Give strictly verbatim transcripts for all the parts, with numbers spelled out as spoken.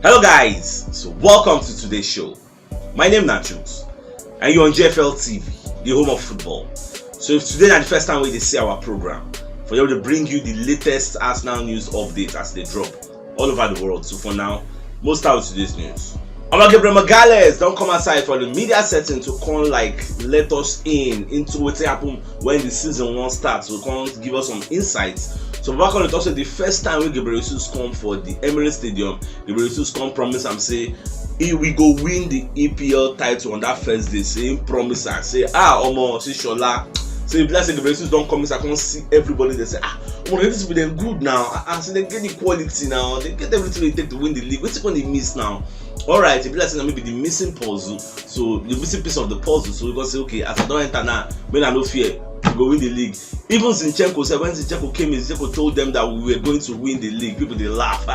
Hello guys, so welcome to today's show. My name na Jules and you're on G F L T V, the home of football. So if today na the first time wey you dey see our program, for here we dey bring you the latest Arsenal news updates as they drop all over the world. So for now, most out today's news. Omo, Gabriel Magalhaes don come outside for the media setting to come, like, let us in into wetin happen when the season wan start, to come give us some insights. So Baba come dey talk say the first time wey Gabriel Jesus come for the Emirates Stadium, Gabriel Jesus come promise am say he we go win the E P L title on that first day. Say him promise am say, ah, omo, see Shola. Say e be like say Gabriel Jesus don come inside, come see everybody. They say, ah, omo, these people dem good now. Ah, ah, say they get the quality now. They get everything they take to win the league. Wetin come dey miss now? All right, e be like say na maybe the missing puzzle. So the missing piece of the puzzle. So we go say, okay, as I don enter now, make I no fear, we go win the league. Even Zinchenko said, when Zinchenko came in, Zinchenko told them that we were going to win the league. People dey laugh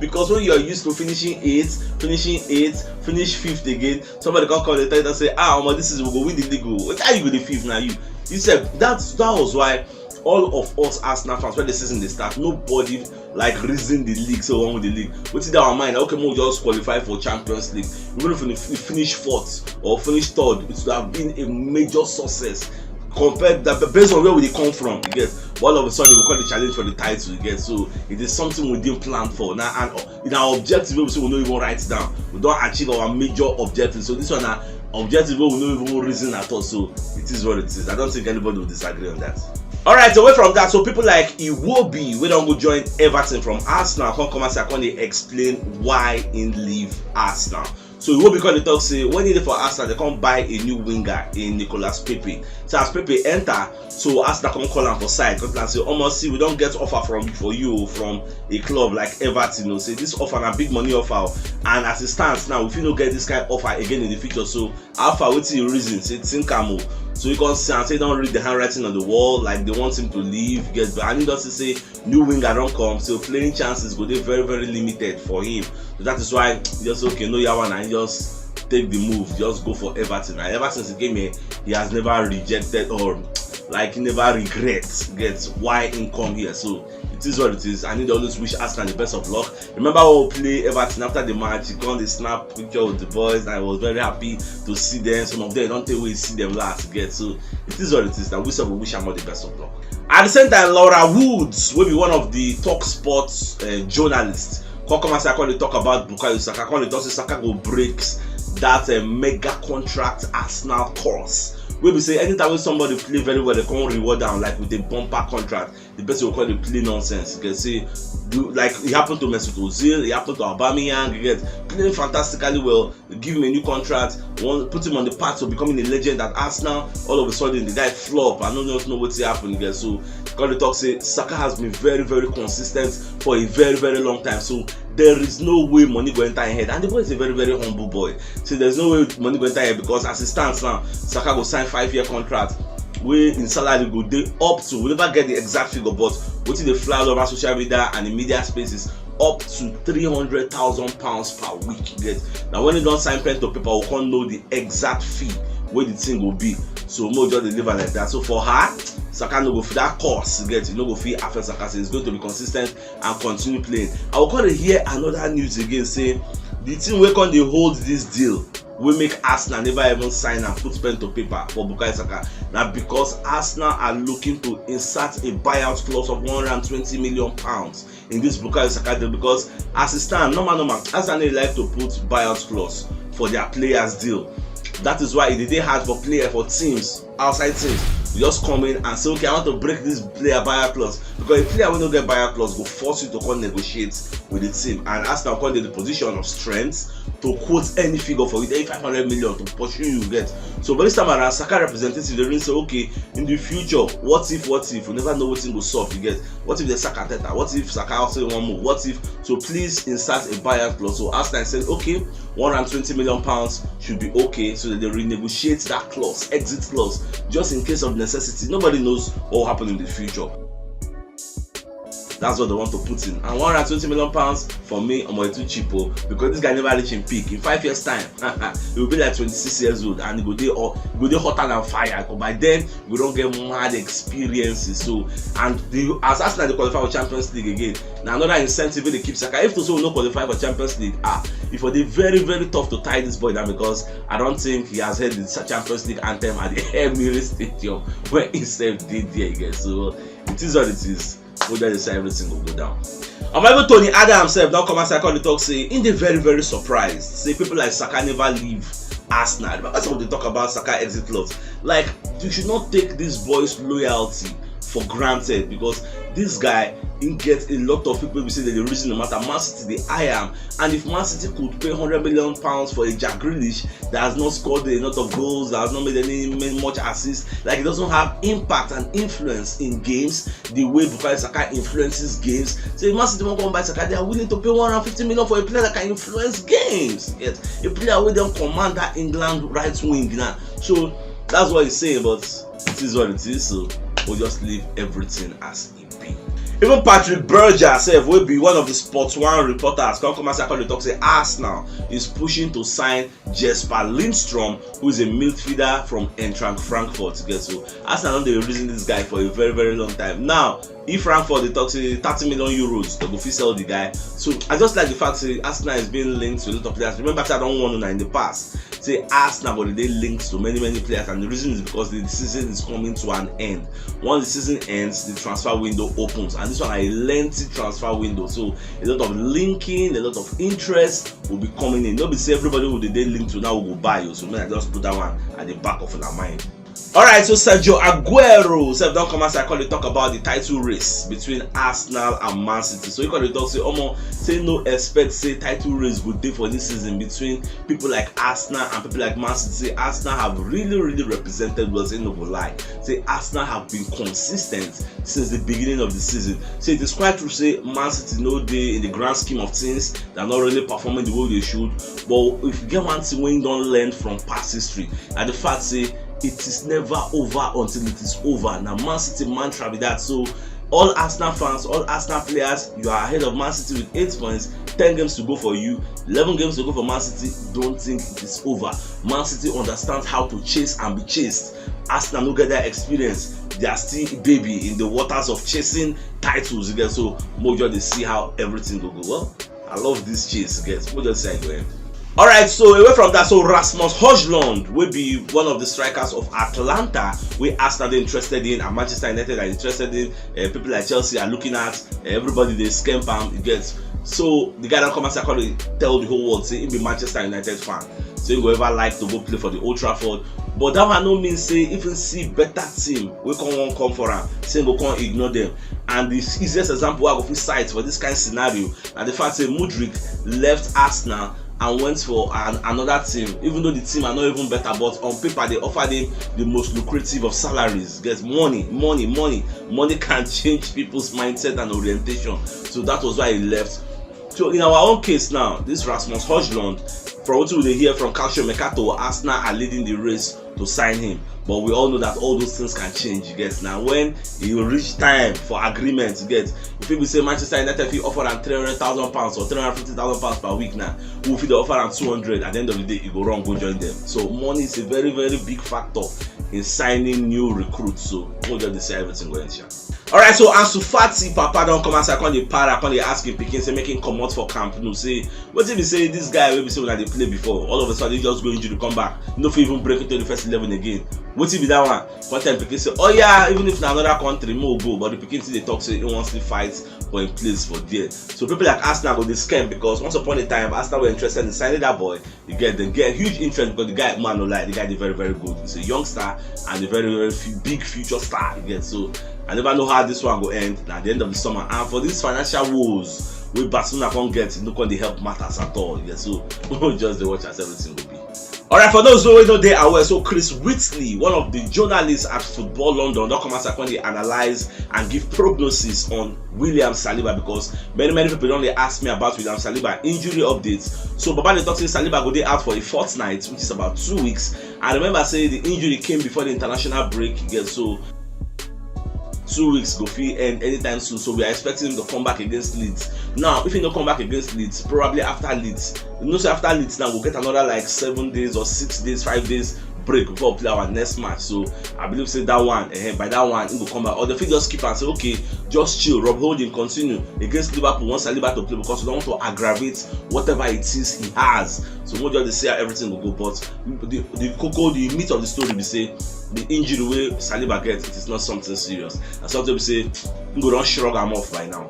because when you are used to finishing eighth, finishing eighth, finish fifth again, somebody come call the title and say, ah, omo, this is, we go win the league. Oh. How you go dey fifth now? You, you said that that was why all of us Arsenal fans, when the season dey start, nobody, like, reason the league, so we won the league. Wetin dey our mind, okay, make we just qualify for Champions League. Even if we fi- finish fourth or finish third, it would have been a major success compared that, based on where we dey come from, you get. But all of a sudden, we call the challenge for the title, you get. So it is something we didn't plan for. Now, and in our objective, wey we say we no even write down, we don achieve our major objective. So this one na objective wey we no even reason at all. So it is what it is. I don't think anybody will disagree on that. All right, away from that, so people like Iwobi, wey don go join Everton from Arsenal, come come outside, come dey explain why he leave Arsenal. So Iwobi come dey talk say when he dey for Arsenal, they come buy a new winger in Nicolas Pepe. So as Pepe enter, so Arsenal come call am for side, come tell am say, omo, see, we don get offer from, for you, from a club like Everton. You know, say this offer na big money offer, oh. And as it stands now, we fit no get this kind of offer again in the future. So how far, wetin you reason? Say think am o. So you come see am say he don read the handwriting on the wall, like, they want him to leave. Get, and he don see say new winger don come, so playing chances go dey very, very limited for him. So that is why he just say, okay, no yawa, na him just take the move, just go for Everton. And ever since he came here, he has never rejected or, like, he never regret, get, why he come here. So it is what it is. And he dey always wish Arsenal the best of luck. Remember when we play Everton, after the match, he come dey snap picture with the boys, and I was very happy to see them. Some of them, I don't think we see them last, get. So it is what it is. And we sef, we wish am all the best of luck. At the same time, Laura Woods, wey be one of the Talk Sports uh, journalists, come come outside, come dey talk about Bukayo Saka. Come dey talk say Saka go break that uh, mega contract Arsenal curse. Wey be say anytime wey somebody play very well, they come reward am, like, with a bumper contract. The person go come dey play nonsense. You can say, do, like, it happened to Mesut Ozil, it happened to Aubameyang. You get, playing fantastically well, give him a new contract, one, put him on the path to becoming a legend at Arsenal. All of a sudden, the guy flop. I don't just know what's happened, you get. So come dey talk say Saka has been very, very consistent for a very, very long time. So there is no way money go enter him head. And the boy is a very, very humble boy. So there's no way money go enter him head, because as it stands now, Saka go sign five-year contract wey him salary go dey up to, we never get the exact figure, but wetin dey fly all over social media and the media spaces, up to three hundred thousand pounds per week. You get? Now when he don sign pen to paper, we come know the exact fee wey the thing go be. So make we just dey leave am like that. So for her, Saka no go fit, that course, you get, you no go fit affect Saka. So he's going to be consistent and continue playing. I will come dey hear another news again say the thing wey come dey hold this deal, wey make Arsenal never even sign and put pen to paper for Bukayo Saka, na because Arsenal are looking to insert a buyout clause of one hundred and twenty million pounds in this Bukayo Saka deal, because as it stand, normal, normal, Arsenal no like to put buyout clause for their players deal. That is why it dey hard for player, for teams, outside teams, to just come in and say, okay, I want to break this player buyout clause, because a player wey no get buyout clause go force you to come negotiate with the team, and Arsenal come dey the position of strength to quote any figure for you, any five hundred million to pursue you get. So but this time around, Saka representative dey ring say, okay, in the future, what if, what if? We never know wetin go sup, you get. What if they sack Arteta? What if Saka also wan move? What if? So please insert a buyout clause. So Arsenal said, okay, one hundred and twenty million pounds should be okay, so that they renegotiate that clause, exit clause, just in case of necessity. Nobody knows what will happen in the future. That's what they want to put in. And one hundred twenty million pounds for me, omo, e too cheap o, because this guy never reach him peak. In five years' time, he will be like twenty-six years old, and he go dey o-, he go dey hotter than fire. But by then, we don get mad experiences. So, and the, as Arsenal dey qualify for Champions League again, na another incentive wey dey keep Saka. If to say we no qualify for Champions League, ah, e for dey very, very tough to tie this boy down, because I don't think he has heard the Champions League anthem at the Emirates Stadium when he sef dey there again. So, it is what it is. We just say everything go go down. And even Tony Adams sef don come outside come dey talk say he dey very, very surprised say people like Saka never leave Arsenal. Remember some dey talk about Saka exit clause. Like, you should not take this boy's loyalty for granted, because this guy, he get a lot of people wey be say dem dey reason the matter. Man City dey eye am, and if Man City could pay hundred million pounds for a Jack Grealish that has not scored a lot of goals, that has not made any, made much assists, like, he doesn't have impact and influence in games the way Bukayo Saka influences games. So if Man City wan come buy Saka, they are willing to pay one hundred fifty million for a player that can influence games. Yes, a player wey don command that England right wing now. So that's what he's saying, but it is what it is. So we'll just leave everything as it be. Even Patrick Berger sef, wey be one of the Sports One reporters, come come outside come dey talk say Arsenal is pushing to sign Jesper Lindstrom, who is a midfielder from Eintracht Frankfurt. You get, so Arsenal don dey reason this guy for a very, very long time. Now, if Frankfurt dey talk say thirty million euros, they go fit sell the guy. So I just like the fact say Arsenal is being linked to a lot of players. Remember say I don warn una in the past say Arsenal go dey linked to many, many players, and the reason is because the season is coming to an end. Once the season ends, the transfer window opens, and this one na a lengthy transfer window. So a lot of linking, a lot of interest will be coming in. No be say everybody wey dey linked to now go buy you. So make I just put that one at the back of una mind. All right, so Sergio Aguero sef don come outside come dey talk about the title race between Arsenal and Man City. So he come dey talk say, omo, say no expect say title race go dey for this season between people like Arsenal and people like Man City. Say Arsenal have really, really represented well, say no go lie. Say Arsenal have been consistent since the beginning of the season. Say it is quite true say Man City no dey in the grand scheme of things. They are not really performing the way they should. But if you get one thing wey you don learn from past history, na the fact say it is never over until it is over. Na Man City mantra be that. So all Arsenal fans, all Arsenal players, you are ahead of Man City with eight points, ten games to go for you, eleven games to go for Man City. Don't think it is over. Man City understands how to chase and be chased. Arsenal no get that experience. They are still baby in the waters of chasing titles again. So make we just dey see how everything go go. Well, I love this chase, guys. We'll just say it go end. All right, so away from that, so Rasmus Højlund will be one of the strikers of Atalanta, wey Arsenal dey interested in, and Manchester United are interested in. Uh, people like Chelsea are looking at. Uh, everybody dey scamp am, you get. So the guy don come outside come dey tell the whole world say he be Manchester United fan, so he go ever like to go play for the Old Trafford. But that one no mean say if he see better team wey come wan come for am, say he go come ignore them. And the easiest example wey I go fit cite for this kind scenario na the fact say Mudryk left Arsenal and went for an, another team, even though the team are not even better, but on paper they offered him the most lucrative of salaries. Get money, money, money. Money can change people's mindset and orientation. So that was why he left. So in our own case now, this Rasmus Højlund, from what we dey hear from Calcio Mercato, Arsenal are leading the race to sign him. But we all know that all those things can change, you get. Now, when e reach time for agreement, you get, if people say Manchester United fit offer am three hundred thousand pounds or three hundred fifty thousand pounds per week now, we fit offer am two hundred. At the end of the day, e go run go join them. So money is a very, very big factor in signing new recruits. So we'll just decide everything going to. All right, so Ansu Fati papa don come outside, come dey para, come dey ask him pikin say make him comot for Camp Nou. Say wetin be say this guy wey be say una dey play before, all of a sudden he just go injury come back, no fit even break into the first eleven again. Wetin be that one? Come tell pikin say, oh yeah, even if na another country, mo go. But the pikin still dey talk say he wan still fight for him place for there. So people like Arsenal go dey scam, because once upon a time Arsenal were interested in signing that boy. You get, they get huge interest because the guy, man, no lie, the guy is very, very good. He's a youngster and a very, very fu- big future star. You get, so I never know how this one go end. Now at the end of the summer, and for these financial woes wey Barcelona come get, no come dey help matters at all. You get, so we just dey watch as everything go be. All right, for those who don't dey aware, so Chris Whitley, one of the journalists at Football London, don come outside come dey analyze and give prognosis on William Saliba, because many, many people don dey ask me about William Saliba injury updates. So Baba dey talk say Saliba go dey out for a fortnight, which is about two weeks. And remember say the injury came before the international break. You get, so two weeks go fit end anytime soon, so we are expecting him to come back against Leeds. Now, if he no come back against Leeds, probably after Leeds, you know, so after Leeds now, we'll get another, like, seven days or six days, five days break before we play our next match. So I believe say that one, eh, by that one, he go come back. Or they fit just keep and say, okay, just chill. Rob Holding continue against Liverpool, once Saliba to play, because we don't want to aggravate whatever it is he has. So we'll just say how everything will go. But the, the cocoa, the meat of the story, we say the injury wey Saliba get, it is not something serious. And something we say, we go don shrug am off by now.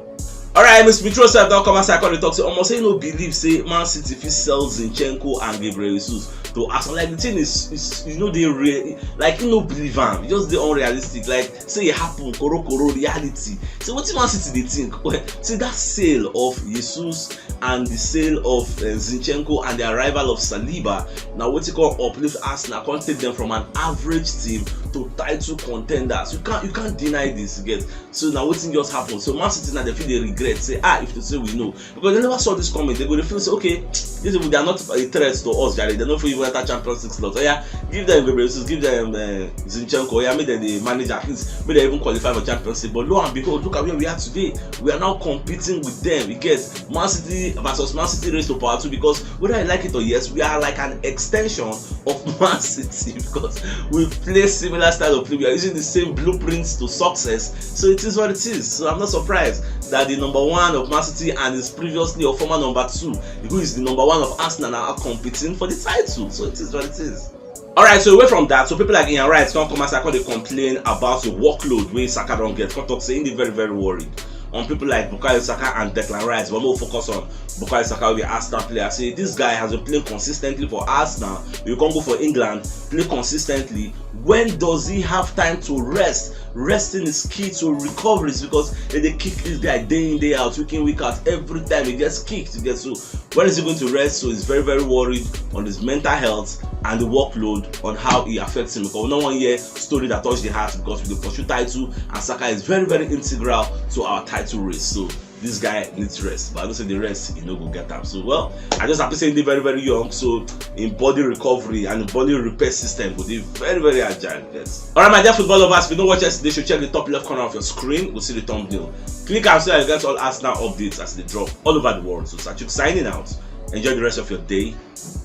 All right, Miss Mitro sef don come outside, come dey talk say, almost say no believe say Man City fit sell Zinchenko and Gabriel Jesus to Arsenal. Like, the thing is, is you know, they real, like, you no believe am. You just dey unrealistic. Like, say it happen, koro koro reality. So what Man City they think? Well, see that sale of Jesus and the sale of uh, Zinchenko and the arrival of Saliba, now what you call uplift Arsenal, can't take them from an average team to title contenders. You can't, you can't deny this, you get. So now what thing just happened? So Man City now they feel they regret. Say, ah, if they say we know, because they never saw this coming. They go to feel say, okay, these people, they are not a threat to us, Jare. They don't feel even enter Champions League slot. Oh yeah, give them Gabriel Jesus, give them uh, Zinchenko. Oh yeah, make them the manager, at least make them even qualify for Champions League. But lo and behold, look at where we are today. We are now competing with them. You get, Man City versus Man City race to power two, because whether I like it or yes, we are like an extension of Man City, because we play similar style of play. We are using the same blueprints to success. So it is what it is. So I'm not surprised that the number one of Man City and his previously or former number two, who is the number one of Arsenal, now are competing for the title. So it is what it is. All right, so away from that, so people like Ian Wright come come outside, come dey complain about the workload wey Saka don get. Come talk say he dey very, very worried on people like Bukayo Saka and Declan Rice. But we focus on Bukayo Saka, the Arsenal player. Say this guy has been playing consistently for Arsenal. You can't go for England, play consistently. When does he have time to rest? Resting is key to recoveries, because they dey kick this guy day in, day out, week in, week out. Every time he gets kicked, he gets so. When is he going to rest? So he's very, very worried on his mental health and the workload on how it affects him. Because no one here story that touched the heart, because we dey pursue title and Saka is very, very integral to our title race. So this guy needs rest, but I don't say the rest, you know, go get am. So, well, I just have to say he's very, very young. So in body recovery and body repair system will be very, very agile. Yes. All right, my dear football lovers, if you don't watch yesterday, you should check the top left corner of your screen. We'll see the thumbnail. Click and see how you get all Arsenal updates as they drop all over the world. So Sachuk signing out. Enjoy the rest of your day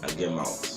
and game out.